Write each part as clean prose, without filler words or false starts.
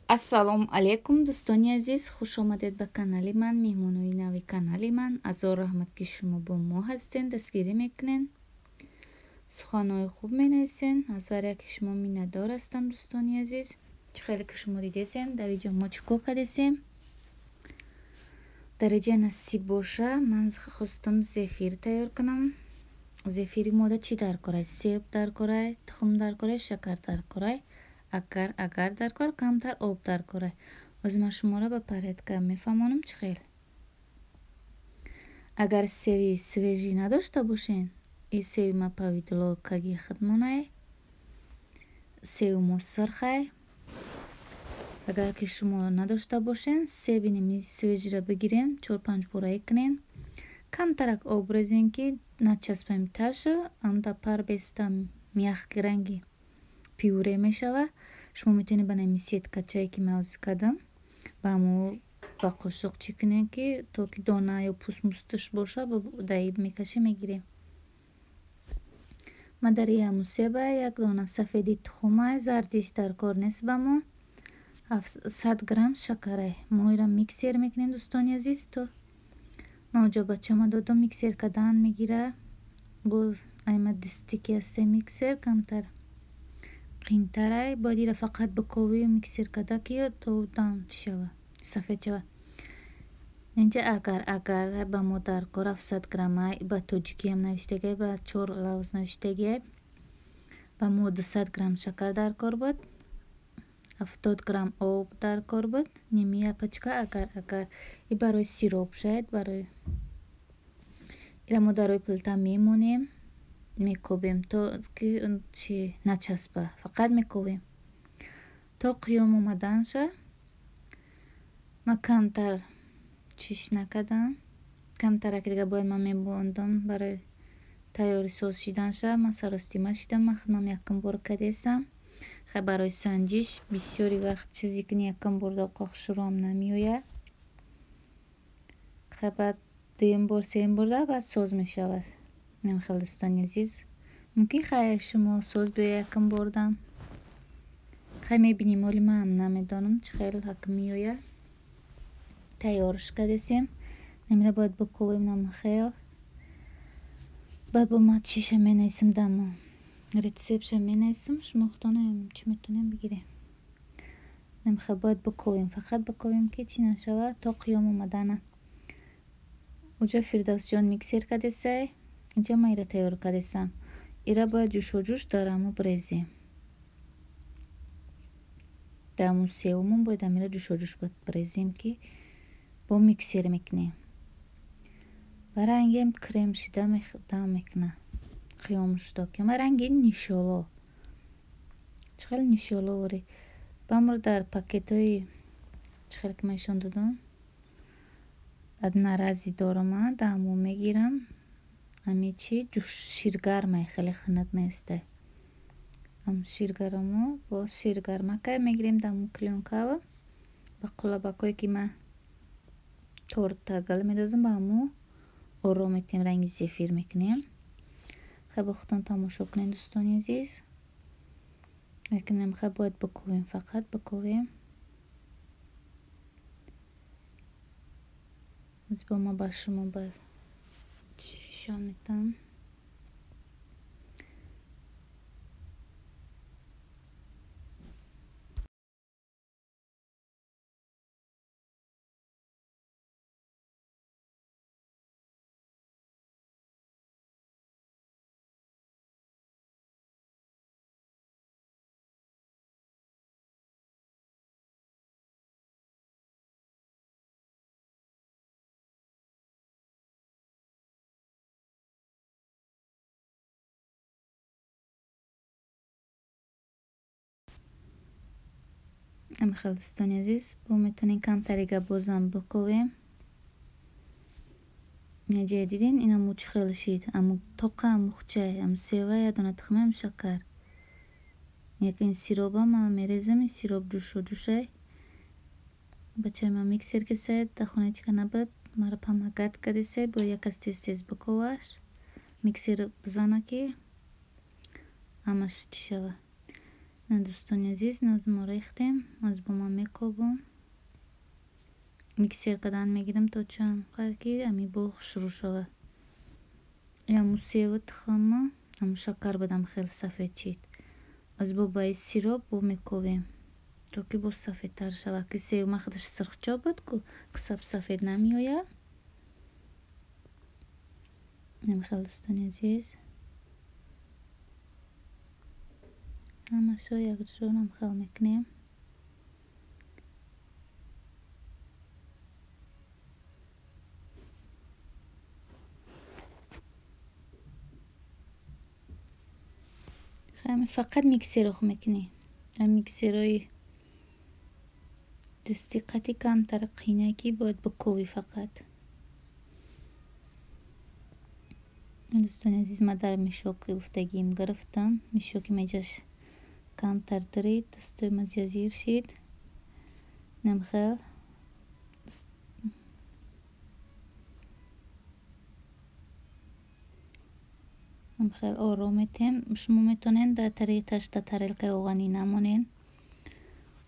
Ассалому алайкум, дӯстони азиз, хуш омадед ба канали ман, меҳмонои нави канали ман. Азор раҳмат, ки шумо бо мо ҳастен, дастгирӣ мекунен, суханҳои хуб менависен. Аз ҳар яке шумо миннатдор ҳастам, дӯстони азиз. Чӣ хеле ки шумо дидесен, дар инҷо мо чӣ кор кардесем? Дар инҷа насиб боша, ман хостам зефир тайёр кунам. Зефири мода чӣ дар корай? Себ дар корай, тухм дар корай, шакар дар корай, агар дар кор, камтар об дар корай. Ҳозир ман шуморо ба порядка мефаҳмонам, чӣ хел. Агар севи свежий надошта бошен, и севи ма повидло каги худмонай, севи мо сирхай. Агар ки шумо надошта бошен, себи ними свежий ро бигирем, чор-панҷ пораи кунен, камтарак об резен, ки начаспем таша, амда пар беста мягкий ранги пюре мешава. Шумо метавонед ба нами сеткачае, ки ман ҳозир кардам, ба ҳамо ба қошуқ чӣ кунем, ки то ки дона ё пӯстмӯсташ боша, даиб мекашем, мегирем. Ма дар ҳамун себа як дона сафеди тухумай, зардиш дар кор нест ба мо, 100 грамм шакарай. Мо инро миксер мекунем, дӯстони азиз, то ман оҷо бачама додам, миксер кардан мегира. Боз айма дисти ки ҳасте миксер камтар қиинтарай, бояд ира фақат биковӣ миксер карда, ки то дам чӣ шава, сафед шава. Инҷа агар ба мо дар кор 700 граммай, ба тоҷикиам навиштагиай, ба чор лавз навиштагиай. Ба мо 200 грамм шакар дар кор буд, 70 грамм об дар кор буд, ними пачка агар и барои сироп шояд, барои ира мо дар рӯи плита мемонем, мекобем, то ки чи начаспа, фақат мекобем то қиём омаданша. Ма камтар чиш накардам, камтарак дига бояд ман мебондам барои тайёри соз шиданша. Ман саростима шидам, ман худмам якум бор кардесам. Хай, барои санҷиш бисёри вақт чизе кини якум бор доқоқ шуруам намеояд. Хай, баъд дуюм бор, сеюм бор да баъд соз мешавад. Намехел, дӯстони азиз, мумкин хай шумо соз биёяд якум бордам. Хай, мебинем, оли манам намедонам, чӣ хел ҳак меояд. Тайёрш кардесем, намира бояд биковем намхел. Баъд бо ма чиша менависам, дамо рецептша менависам, шумо худтон чӣ метавонем бигирем. Намхел бояд биковем, фақат биковем, ки чӣ нашавад, то қиём омадана. Уҷа Фирдавсҷон миксер кардесай, инҷа ман ира тайёр кардесам. Ира бояд ҷӯшоҷӯш дар ҳамо бирезем. Дар ҳамун севумон бояд ҳамира ҷӯшоҷӯш бирезем, ки бо миксер мекунем. Ва рангиам крем шида дам мекунад. Қиём шуда ки ранги нишоло. Чӣ хел нишоло вори. Бамро дар пакетҳои чӣ хел ки ман ишон додам, одноразовый дорам, дар ҳамон мегирам. Ҳами чи ширгармай, хеле хунук нестай. Ҳам ширгарамо бо ширгармакай мегирем дар ҳамун клёнкаво ба қолабакҳое, ки ман торта гал медозам, ба ҳамун оро метем, ранги зефир мекунем. Хай, бо худтон тамошо кунед, дӯстони азиз. Мекунем, хай, бояд биковем, фақат биковем. Бо ма ба шумо ба ишон метам. Амихел, дӯстони азиз, бо метавонем камтарига бозам биковем. Инаҷая дидин, ин аму чӣ хел шид, аму тоқа амухчай, аму сева, як дона тухма, аму шакар. Як ин сироба ман мерезам, ин сироп ҷӯшоҷӯшай. Бачаи ман миксер кесай, дар хона ҳеҷ ка набуд, маро помогать кардесай, бояд як кас тез-тез биковаш, миксер бизана, ки ҳамаш чӣ шава. Дӯстони азиз, ноз мо рехтем, оз бо ман мекобам. Миксер кардан мегирам то чанд қадр ки ами бо хушрӯ шава. Яму севу тухма, аму шакар бадам хеле сафед чид. Аз бо ба и сироп бо мековем, то ки боз сафедтар шава. Ки севма худаш сирхчо буд ку, ки сафед намеояд. Намихел дӯстони азиз. Ҳамашо якҷо намхел мекунем. Фақат миксерох мекунӣ. Миксерои дасти қати камтар қина ки бояд биковӣ фақат. Дӯстони азиз, ман дар мишоки гуфтагиим гирифтам. Мишоки меҷаш камтар дирид, дастои ма ҷазир шид. Намхел хел ором метем. Шумо метавонед дар тариқташ дар тарелкаи оғанӣ намонед.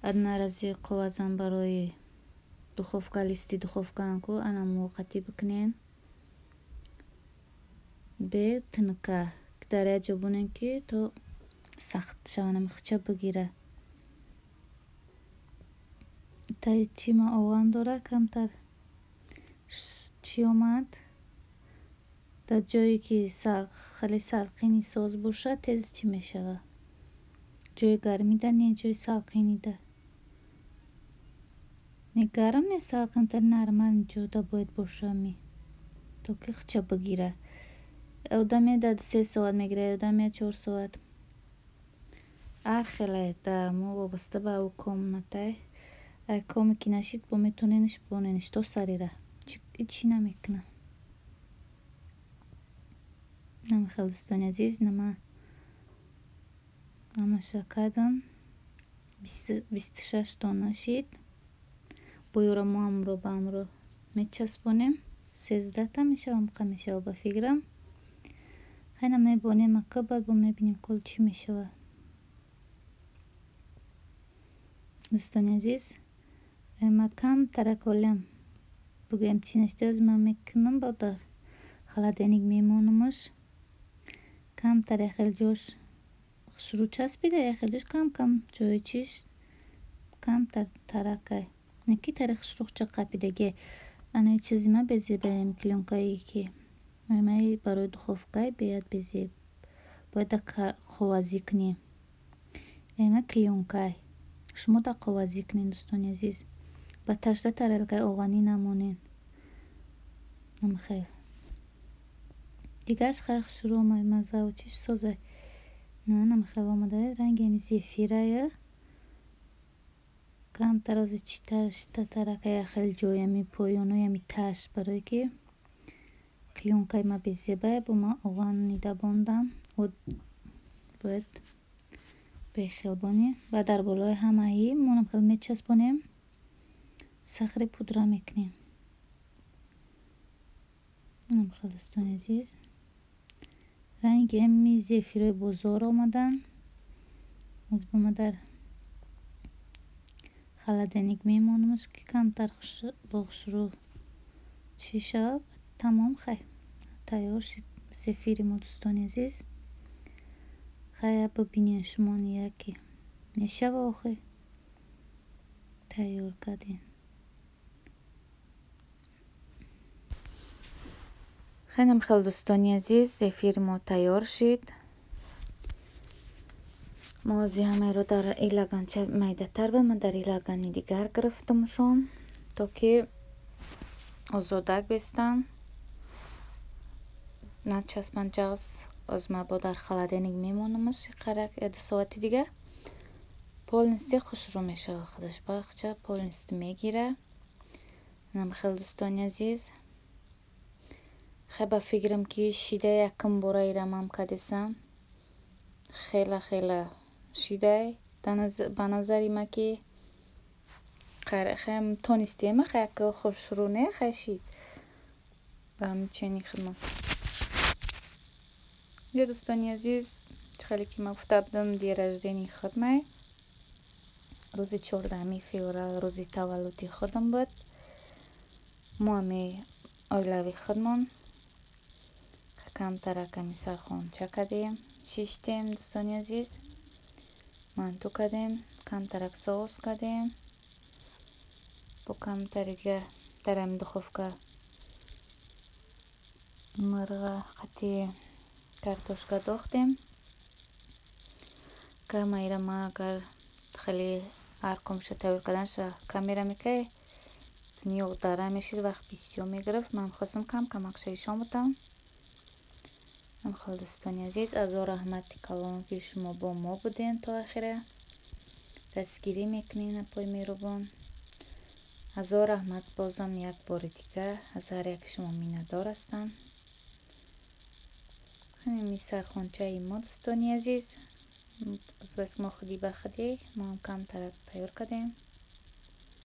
Одноразовый қоғазам барои духовка, листи духовкаам ку ана мувоқатӣ бикунед. Бе тинка дар як ҷо бонед ки то сахт шавад, хуча бигира. Таи чӣ ма оған дора камтар чӣ омад. Дар ҷое ки хеле салқини соз бошад, тез чӣ мешавад. Ҷои гармида не, ҷои салқинида. Не гарм, не салқин, та нормал ҷода бояд боша ми, то ки хуча бигира. Одаме дар 3 соат мегирад, одаме 4 соат. Ҳар хеле да мо вобаста ба ӯ комнатай. Коме ки нашид, бо метоненш боненш то сарира. Чӣ намекунам. Намихел дӯстони азиз, нама ҳамаша кардам. 26 дона шид. Бо ёра мо ҳамро ба ҳамро мечаспонем. 13 та мешава, ҳамқа мешава ба фикрам. Хайна мебонем ака, баъд бо мебинем кол чӣ мешава. Дӯстони азиз, ма камтара колям бигӯям чӣ нашта, оз ман мекунам, баъд дар холодильник мемонамаш. Камтар яхел ҷош хушрӯ часпида, яхел ҷош кам-кам ҷои чиш камтар таракай. Не ки тари хушрӯхча қапидаге. Ана чизи ма безебаем клёнкае ки май барои духовкай беяд безеб. Бояд да қовазӣ кунем. Эма клёнкай. Шумо да қовазӣ кунед дӯстони азиз. Ба ташта тарелкаи оғанӣ намонед. Намхел. Дигараш хеле хушрӯ омад, маззаву чиш созай. На, намхел омада, ранги ами зефирая. Камтар ози читар шита тарака яхел ҷои ами поёнои ами таш, барое ки клёнкаи ма безебая, бо ма оған нида бондам. Бояд бехел бонем. Ва дар болои ҳамаи мо намхел мечаспонем, сахри пудра мекунем. Намхел дӯстони азиз, ранги ами зефирои бозор омадан. Аз бо ма дар холодильник мемонамаш ки камтар бо хушрӯ чӣ шавад. Тамом, хай тайёр шид зефири мо дӯстони азиз. Хая бибинед шумо яке мешава охи тайёр кардем. Хайнам хел дӯстони азиз, зефири мо тайёр шид. Мо ози ҳамаеро дар ин лаганча майдатар буд, ман дар ин лагани дигар гирифтамшон, то ки озодак бестанд, начаспанд ҷағз. Оз ма бо дар холодильник мемонамаш қарак 2 соати дигар. Полностью хушрӯ мешава худаш, бахча полностью мегира. Намхел дӯстони азиз, хай ба фикрам ки шида якум бора ирамам кадесам. Хела хела шидай ба назари ма ки хай тонистема, хай яка хушрӯ не, хай шид. Ба ҳамчунин хидмат. Дӯстони азиз, Хеле ки ман гуфта будам, день рождения худмай. Рӯзи 14 феврал рӯзи таваллуди худам буд. Мо ҳами оилави худмон камтарак ами сархонча кардем, шиштем, дӯстони азиз, манту кардем, камтарак соус кардем, бо камтари дига дар ами духовка мирға қати картошка дохтем. Камаира ма агар хеле ҳарқомша тайёр карданша камера мекай, ниёқ дара мешид, вақт бисёр мегирифт. Ман хостам кам камакша ишон будам. Хел, дӯстони азиз, азор раҳмати калон, ки шумо бо мо будем то охира. Дастгирӣ мекунем, апои меҳрубон. Ҳазор раҳмат, бозам як бори дига аз ҳар яки шумо миннатдор ҳастам. Ҳамин сархончаи мо, дӯстони азиз, бас мо худи ба худи моам камтарак тайёр кардем.